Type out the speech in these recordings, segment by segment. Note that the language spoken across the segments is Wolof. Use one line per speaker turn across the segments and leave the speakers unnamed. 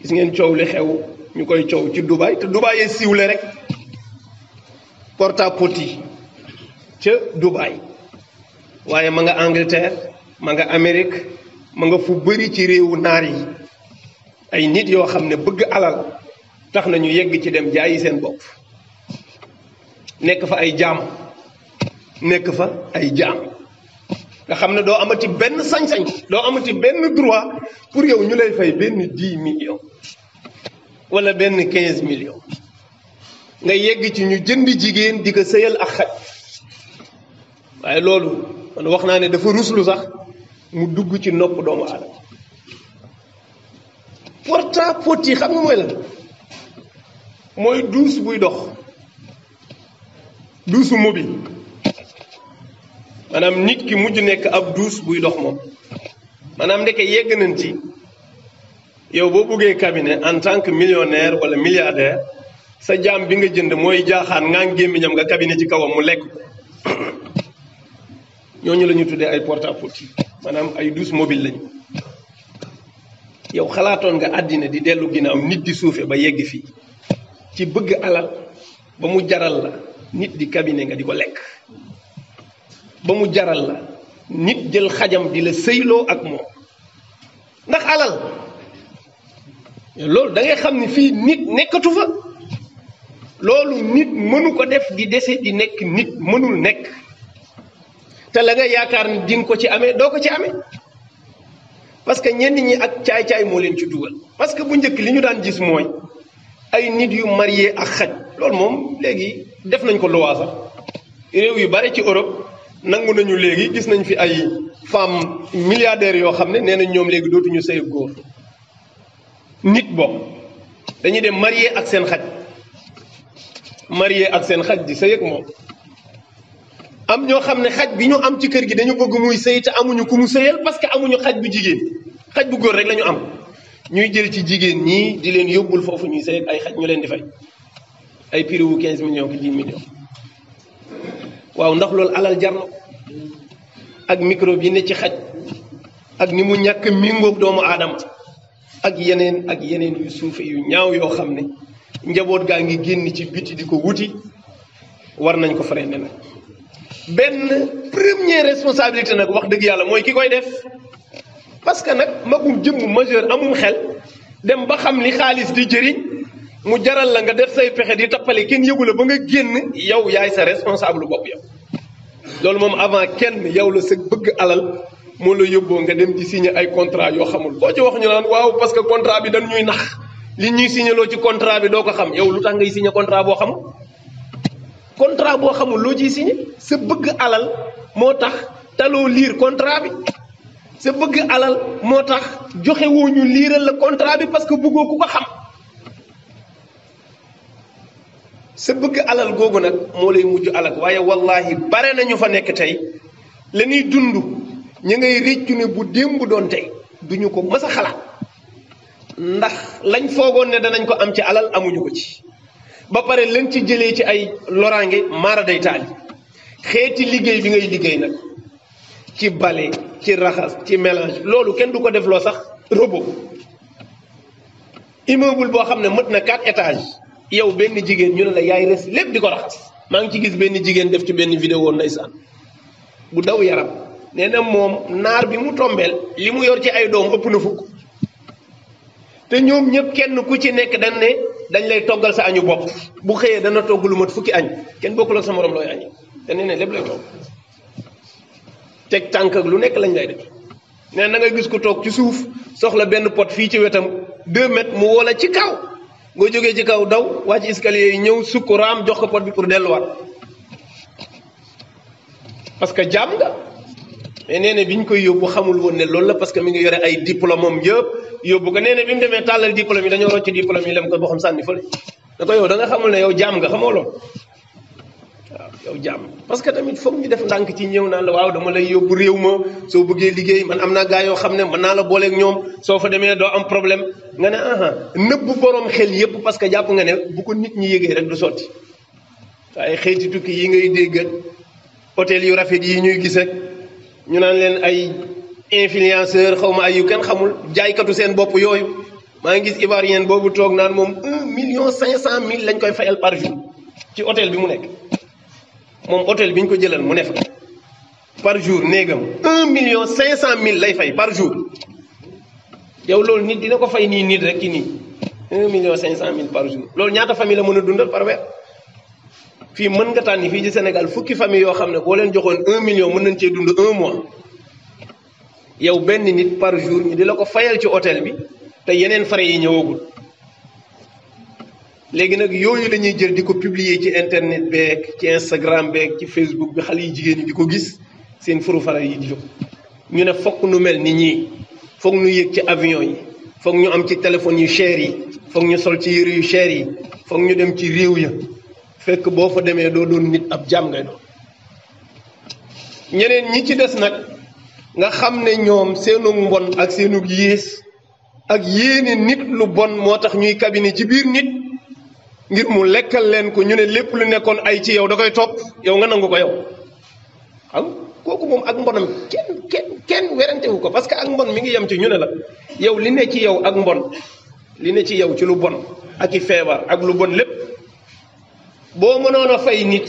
gis ngeen coow li xew ñu koy coow ci Dubaï te Dubaï yee siiwle rek porte-à-pot ca Dubaï waaye ma nga Angleterre ma nga Amérique ma nga fu bëri ci réewu naar yi ay nit yoo xam ne bëgg alal tax nañu yegg ci dem jaayi seen bopp nekk fa ay jaam nga xam ne doo amati benn sañ-sañ doo amati benn droit pour yow ñu lay fay benn 10 millions wala benn 15 millions nga yegg ci ñu jënd jigéen di ko sëyal ak xaj waaye loolu man wax naa ne dafa ruslu sax mu dugg ci nopp doomu aadama porte-à-pot yi xam nga mooy lan mooy douche buy dox douche mobile maanaam nit ki mujj nekk ab douche buy dox moom maanaam ndeke yegg nañ ci yow boo buggee cabinet en tant que millionnaire wala milliardaire sa jaam bi nga jënd mooy jaaxaan ngaa gémmiñam nga cabinet ci kawam mu lekk ñooñu la ñu tuddee ay porte-à-pot yi maanaam ay douche mobile lañu yow xalaatoon nga àddina di dellu ginnaaw nit di suufe ba yegg fii ci bëgg alal ba mu jaral la nit di cabinet nga di ko lekk ba mu jaral la nit jël xajam di la sëyloo ak moom ndax alal loolu da ngay xam ni fii nit nekkatu fa loolu nit mënu ko def di dese di nekk nit mënul nekk te la nga yaakaar ni di nga ko ci amee doo ko ci amee parce que ñenn ñi ak caay-caay moo leen ci dugal parce que bu njëkk li ñu daan gis mooy ay nit yu marié ak xaj loolu moom léegi def nañ ko loi sax réew yu bare ci Europe nangu nañu léegi gis nañ fi ay femmes milliardaires yoo xam ne nee nañ ñoom léegi dootuñu sëy góor nit boobu dañuy dem marié ak seen xaj di sëy ak moom am ñoo xam ne xaj bi ñu am ci kër gi dañu bëgg muy sëy te amuñu ku mu sëyal parce que amuñu xaj bu jigéen xaj bu góor rek la ñu am ñuy jël ci jigéen ñii di leen yóbbul foofu ñuy sëy ak ay xaj ñu leen di fay ay prix wu 15 millions ki 10 millions waaw ndax loolu alal jar na ko ak microbe yi ne ci xaj ak ni mu ñàkk méngoog doomu aadama ak yeneen yu suufe yu ñaaw yoo xam ne njaboot gaa ngi génn ci biti di ko wuti war nañ ko freiné nag benn première responsabilité nag wax dëgg yàlla mooy ki koy def parce que nag magum jëmm majeur amum xel dem ba xam li xaalis di jëriñ mu jaral la nga def say pexe di tappale kenn yëgu la ba nga génn yow yaay sa responsable bopp yow loolu moom avant kenn yow la sa bëgg alal moo la yóbboo nga dem di signer ay contrat yoo xamul boo ci wax ñu naan waaw parce que contrat bi dañ ñuy nax li ñuy signaloo ci contrat bi doo ko xam yow lu tax ngay signer contrat boo xamul loo ciy signé sa bëgg alal moo tax taloo liir contrat bi sa bëgg alal moo tax joxe woo ñu liiral la contrat bi parce que bëggoo ku ko xam sa bëgg alal googu nag moo lay mujj alal waaye wallahi bare nañu fa nekk tey la ñuy dund ñu ngay réccu ne bu démb doon tey duñu ko mës a xalaat ndax lañ foogoon ne danañ ko am ci alal amuñu ko ci ba pare lañ ci jëlee ci ay loraange maara day taali xeeti liggéey bi ngay liggéey nag ci bale ci raxas ci mélange loolu kenn du ko def loo sax robot immeuble boo xam ne mët na 4 étages yow benn jigéen ñu ne la yaay res lépp di ko raxas maa ngi ci gis benn jigéen def ci benn vidéo ndeysaan bu daw yaram nee na moom naar bi mu tombeel li mu yor ci ay doom ëpp na fukk te ñoom ñëpp kenn ku ci nekk dañ lay toggal sa añu bopp bu xëyee dana togg lu mat fukki añ kenn bokkul ak sa morom looy añi te nee na lépp lay togg teg tànk ak lu nekk lañ lay def nee na nga gis ko toog ci suuf soxla benn pot fii ci wetam 2 mètres mu woo la ci kaw nga jógee ci kaw daw wàcc escalier yi ñëw sukk raam jox ko pot bi pour delluwaat parce que jaam nga mais nee na bi ñu koy yóbbu xamul woon ne loolu la parce que mi ngi yore ay diplôme am yëpp yóbbu ko nee na bi mu demee tàllal diplôme yi dañoo rocc diplôme yi lem ko boo xam sànni fële da ko yow da nga xamul ne yow jaam nga xamoo loolu waaw yow jaam parce que tamit foog ñu def ndànk ci ñëw naan la waaw dama lay yóbbu réew ma soo bëggee liggéey man am naa gaa yoo xam ne mën naa la booleeg ñoom soo fa demee doo am problème nga ne nëbb borom xel yëpp parce que jàpp nga ne bu ko nit ñi yëgee rek du sotti waaye xeeti tukki yi ngay dégg hôtel yu rafet yi ñuy gis ak ñu naan leen ay influenceur xaw ma ay yu kenn xamul jaaykatu seen bopp yooyu maa ngi gis ivoirien boobu toog naan moom 1,5 million lañ koy fayal par jour ci hôtel bi mu nekk moom hôtel bi ñu ko jëlal mu ne fa par jour néegam 1,5 million lay fay par jour yow loolu nit dina ko fay nii nit rek ki nii 1,5 million par jour loolu ñaata famille la mën a dundal par weer fii mën nga tànni fii ci Sénégal fukki famille yoo xam ne boo leen joxoon 1 million mën nañ cee dund 1 mois yow benn nit par jour ñu di la ko fayal ci hôtel bi te yeneen frais yi ñëwagul léegi nag yooyu la ñuy jël di ko publier ci internet beeg ci Instagram beeg ci Facebook bi xale yi jigéen ñi di ko gis seen furu fara yi di jóg ñu ne fokk nu mel ni ñii foog ñu yëg ci avion yi foog ñu am ci téléphone yu cher yi foog ñu sol ci yëre yu cher yi foog ñu dem ci réew ya fekk boo fa demee doo doon nit ab jaam ngay doon ñeneen ñi ci des nag nga xam ne ñoom seenu mbon ak seenu yées ak yéene nit lu bon moo tax ñuy cabinet ci biir nit ngir mu lekkal leen ko ñu ne lépp lu nekkoon ay ci yow da koy topp yow nga nangu ko yow xam kooku moom ak mbonam kenn werantewu ko parce que ak mbon mi ngi yem ci ñu ne la yow li ne ci yow ak mbon li ne ci yow ci lu bon ak i feebar ak lu bon lépp boo mënoon a fay nit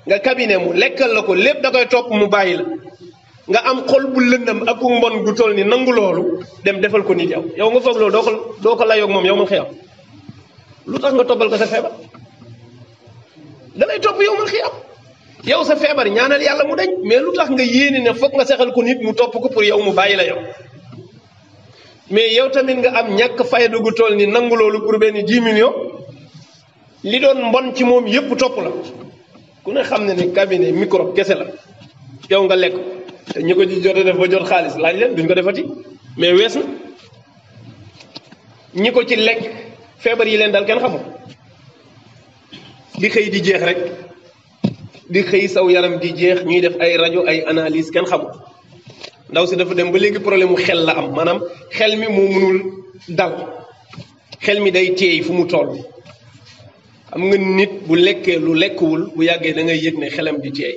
nga cabinet mu lekkal la ko lépp da koy topp mu bàyyi la nga am xol bu lëndam ak mbon gu toll ni nangu loolu dem defal ko nit yow nga foog loolu doo ko layoog moom yow man xiyam lu tax nga toppal ko sa feebar da lay topp yow man xiyam yow sa feebar ñaanal yàlla mu dañ mais lu tax nga yéene ne foog nga sexal ko nit mu topp ko pour yow mu bàyyi la yow mais yow tamit nga am ñàkk fayda gu toll ni nangu loolu pour benn 10 millions li doon mbon ci moom yépp topp la ku ne xam ne ne cabinet microbe kese la yow nga lekk te ñu ko ci jotee def ba jot xaalis laaj leen duñ ko defati mais wees na ñi ko ci lekk feebar yi leen dal kenn xamul di xëy di jeex rek di xëy saw yaram di jeex ñuy def ay rajo ay analyse kenn xamul ndaw si dafa dem ba léegi problème mu xel la am maanaam xel mi moo mënul dal xel mi day teey fu mu toll xam nga nit bu lekkee lu lekkuwul bu yàggee da ngay yëg ne xelam di teey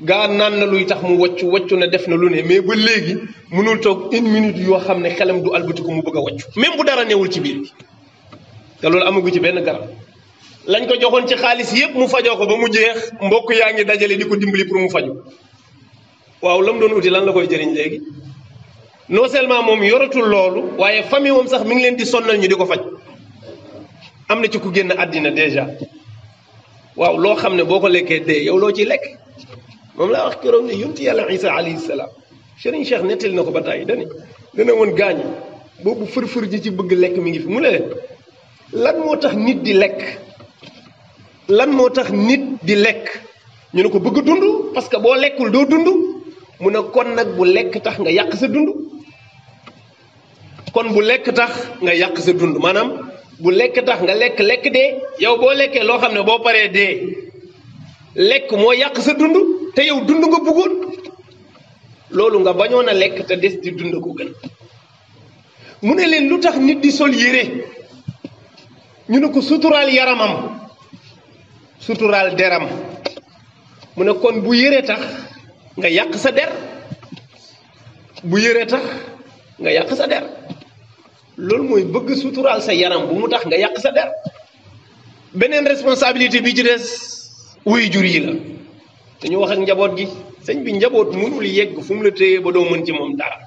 gaa naan na luy tax mu waccu na def na lu ne mais ba léegi mënul toog 1 minute yoo xam ne xelam du albatiku mu bëgg a waccu même bu dara newul ci biir bi te loolu amagu ci benn garab lañ ko joxoon ci xaalis yépp mu fajoo ko ba mu jeex mbokk yaa ngi dajale di ko dimbali pour mu faju waaw la mu doon uti lan la koy jëriñ léegi non seulement moom yoratul loolu waaye famille moom sax mi ngi leen di sonnal ñu di ko faj am na ci ku génn àddina déjà waaw loo xam ne boo ko lekkee dee yow loo ciy lekk moom laa wax keroog ne yonent yàlla Isa alayhi salaam Serigne Cheikh nettali na ko ba tàyyi dana woon gaañu boobu fër-fër ji ci bëgg lekk mi ngi fi mu ne leen lan moo tax nit di lekk lan moo tax nit di lekk ñu ne ko bëgg dund parce que boo lekkul doo dund mu ne kon nag bu lekk tax nga yàq sa dund kon bu lekk tax nga yàq sa dund maanaam bu lekk tax nga lekk dee yow boo lekkee loo xam ne boo paree dee lekk moo yàq sa dund te yow dund nga bëggoon loolu nga bañoon a lekk te des di dund ko gën mu ne leen lu tax nit di sol yére ñu ne ko suturaal yaramam suturaal deram mu ne kon bu yére tax nga yàq sa der bu yére tax nga yàq sa der loolu mooy bëgg suturaal sa yaram bu mu tax nga yàq sa der beneen responsabilité bi ci des wuy jur yi la dañu wax ak njaboot gi sëñ bi njaboot mënul yegg fu mu la téye ba doo mën ci moom dara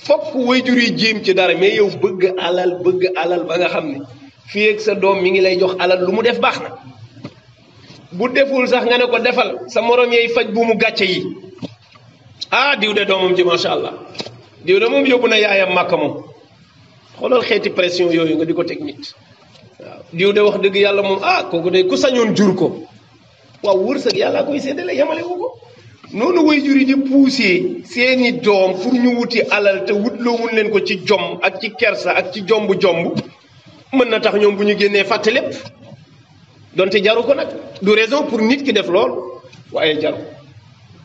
fokk wuy jur yi jéem ci dara mais yow bëgg alal ba nga xam ne fii ak sa doom mi ngi lay jox alal lu mu def baax na bu deful sax nga ne ko defal sa morom yey faj bu mu gàcce yi ah diw de doomam ji macha allah diw de moom yóbbu na yaayam màkk moom xoolal xeeti pression yooyu nga di ko teg nit waaw diw de wax dëgg yàlla moom ah kooku de ku sañoon jur ko waaw wërsëg yàlla koy séddale yamale wu ko noonu way jur yi di pousser seeni doom pour ñu wuti alal te wutloowul leen ko ci jom ak ci kersa ak ci jomb mën na tax ñoom bu ñu génnee fàtte lépp donte jaru ko nag du raison pour nit ki def lool waaye jaru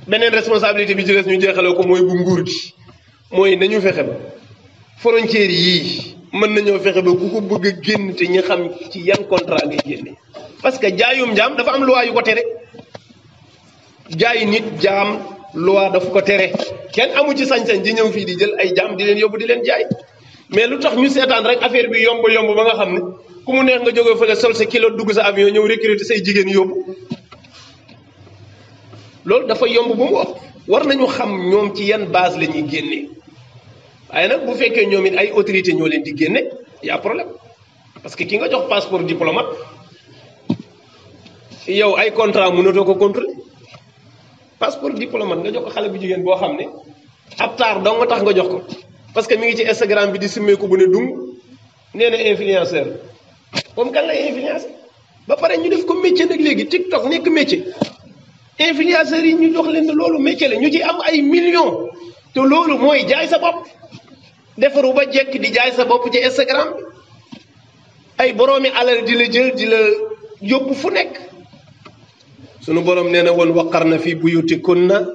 beneen responsabilité bi ci des ñu jeexale ko mooy bu nguur gi mooy nañu fexe ba frontière yii mën nañoo fexe ba ku ko bëgg a génn te ñi xam ci yan contrat ngay génne parce que jaayum jaam dafa am loi yu ko tere jaay nit jaam loi daf ko tere kenn amu ci sañ-sañ di ñëw fii di jël ay jaam di leen yóbbu di leen jaay mais lu tax ñu seetaan rek affaire bi yomb yomb ba nga xam ne ku mu neex nga jógee fële sol sa kilo dugg sa avion ñëw recruter say jigéen yóbbu loolu dafa yomb bu mu wax war nañu xam ñoom ci yan base la ñuy génnee waaye nag bu fekkee ñoom it ay autorité ñoo leen di génne y a problème parce que ki nga jox passeport diplomate yow ay contrat mënatoo ko contrôler passeport diplomate nga jox ko xale bu jigéen boo xam ne ab taar dong nga tax nga jox ko parce que mi ngi ci Instagram bi di simmeeku bu ne dung nee na influenceur comme kan lay influencer ba pare ñu def ko métier nag léegi TikTok nekk métier influenceurs yi ñu jox leen ne loolu métier la ñu ci am ay millions te loolu mooy jaay sa bopp defaru ba jekk di jaay sa bopp ci Instagram bi ay boroomi alal di la jël di la yóbbu fu nekk sunu borom nee na woon waqarna fi buyutikunna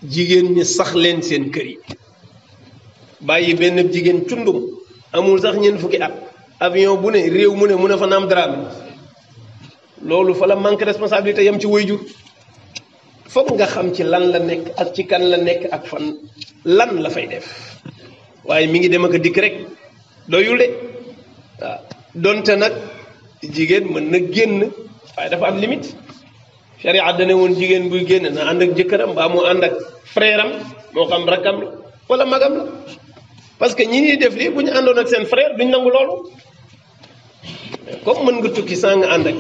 jigéen ñi sax leen seen kër yi bàyyi benn jigéen cundum amul sax ñeent fukki at avion bu ne réew mu ne mun a fa naam drame loolu fa la manque responsabilité yam ci waajur foog nga xam ci lan la nekk ak ci kan la nekk ak fan lan la fay def waaye mi ngi dem ak a dikk rek doyul de waaw donte nag jigéen mën na génn waaye dafa am limite sharia dane woon jigéen buy génn na ànd ak jëkkëram mbaa mu ànd ak frère am moo xam rakkam la wala magam la parce que ñi ñuy def lii bu ñu àndoon ak seen frère duñ nangu loolu comme mën nga tukki saa nga ànd ak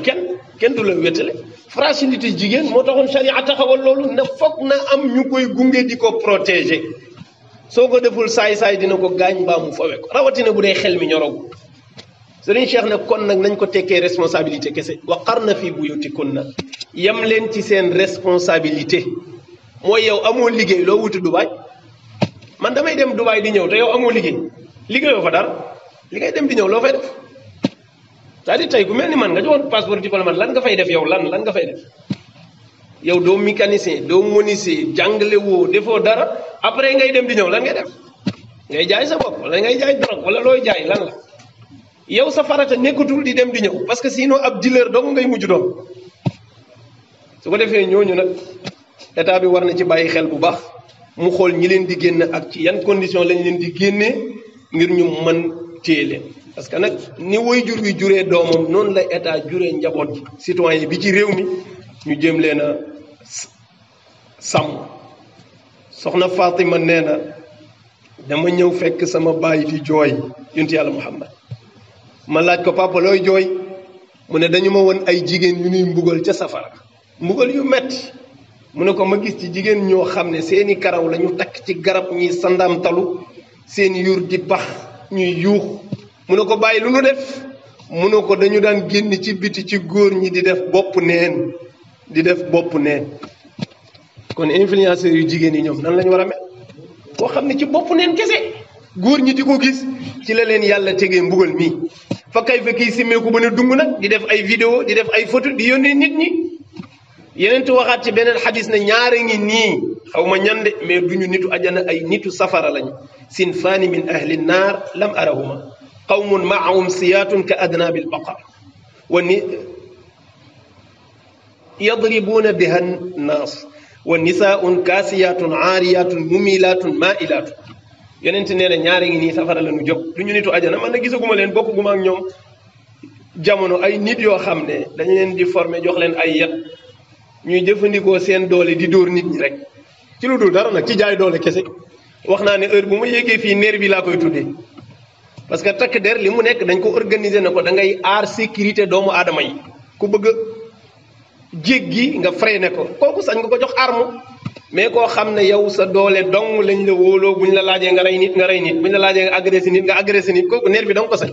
kenn du la wétale fragilité jigéen moo taxoon sharia taxawal loolu ne foog na am ñu koy gunge di ko protéger soo ko deful saay-saay dina ko gaañ mbaa mu fawe ko rawatina bu dee xel mi ñorogu Sëriñ Cheikh ne kon nag nañ ko tekkee responsabilité kese waqarna fi buyutikunna yam leen ci seen responsabilité mooy yow amoo liggéey loo wuti Dubaay man damay dem Dubaay di ñëw te yow amoo liggéey liggéeyoo fa dara li ngay dem di ñëw loo fay def c'est-à-dire tey ku mel ni man nga joxoon passeport diplomate lan nga fay def yow lan nga fay def yow doo mécanicien doo menuisier jàngale woo defoo dara après ngay dem di ñëw lan ngay def ngay jaay sa bopp wala ngay jaay drogue wala looy jaay lan la yow sa farata nekkatul di dem di ñëw parce que sinon ab dealer dong ngay mujj doon su ko defee ñooñu nag état bi war na ci bàyyi xel bu baax mu xool ñi leen di génn ak ci yan condition lañ leen di génnee ngir ñu mën téye leen parce que nag ni waajur wi juree doomam noonu la état juree njaboot gi citoyen bi ci réew mi ñu jëm leen a sàmm soxna Fatima nee na dama ñëw fekk sama baay di jooy yonent yàlla Muhammad ma laaj ko papa looy jooy mu ne dañu ma won ay jigéen yu ñuy mbugal ca safara mbugal yu metti mu ne ko ma gis ci jigéen ñoo xam ne seeni karaw la ñu takk ci garab ñuy sandaam talu seen yur di bax ñuy yuux mu ne ko bàyyi lu nu def mu ne ko dañu daan génn ci biti ci góor ñi di def bopp neen kon influenceurs yu jigéen yi ñoom nan la ñu war a mel koo xam ne ci bopp neen kese góor ñi di ko gis ci la leen yàlla tegee mbugal mii fa kay fa kii simmeeku ba ne dung nag di def ay vidéo di def ay photo di yónnee nit ñi yeneen waxaat ci beneen xadis ne ñaare ngi nii xaw ma ñande mais duñu nitu ajana ay nitu safara lañu sinfaani min ahli naar lam arahuma qawmun maahum siyaatun ka adnaabil baqar wa ni yadribuuna biha nnaas wa nisaaun kaasiyaatun aariyaatun mumilaatun maailaatun yonent nee na ñaari ngi nii safara la ñu jóg du ñu nitu ajana man na gisaguma leen bokkuguma ak ñoom jamono ay nit yoo xam ne dañu leen di former jox leen ay yet ñuy jëfandikoo seen doole di dóor nit ñi rek ci lu dul dara nag ci jaay doole kese wax naa ne heure bu ma yéegee fii nerf bi laa koy tuddee parce que takk der li mu nekk dañ ko organiser na ko da ngay aar sécurité doomu aadama yi ku bëgg a jéggi nga freiné ko kooku sañ nga ko jox arme mais koo xam ne yow sa doole dong lañ la wóoloo buñ la laajee nga rey nit buñ la laajee nga agressé nit kooku nerf bi danga ko sañ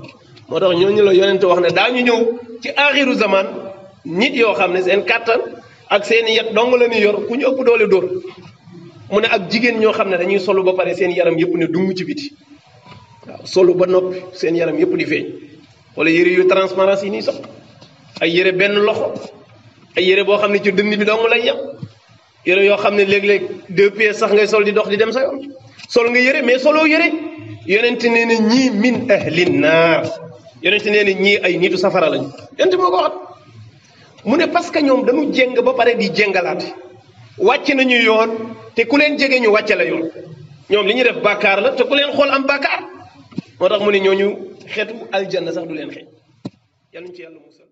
moo tax ñooñu la yonente wax ne daañu ñëw ci axiru zaman nit yoo xam ne seen kàttan ak seen yet dong la ñuy yor ku ñu ëpp doole dóor mu ne ak jigéen ñoo xam ne dañuy solu ba pare seen yaram yëpp ne dung ci biti waaw solu ba noppi seen yaram yëpp di feeñ wala yére yu transparence yi nii sax ay yére benn loxo ay yére boo xam ne ci dënn bi dong lay yem yére yoo xam ne léeg-léeg 2 pièces sax ngay sol di dox di dem sa yoon sol nga yére mais soloo yére yonente nee na ñii min ahlin naar yonente nee na ñii ay nitu safara lañu yonente moo ko waxat mu ne parce que ñoom dañu jéng ba pare di jéngalaate wàcc nañu yoon te ku leen jege ñu wàcce la yoon ñoom li ñuy def bàkkaar la te ku leen xool am bàkkaar moo tax mu ne ñooñu xeetu aljanna sax du leen xeeñ yàlla ñu ci yàlla musal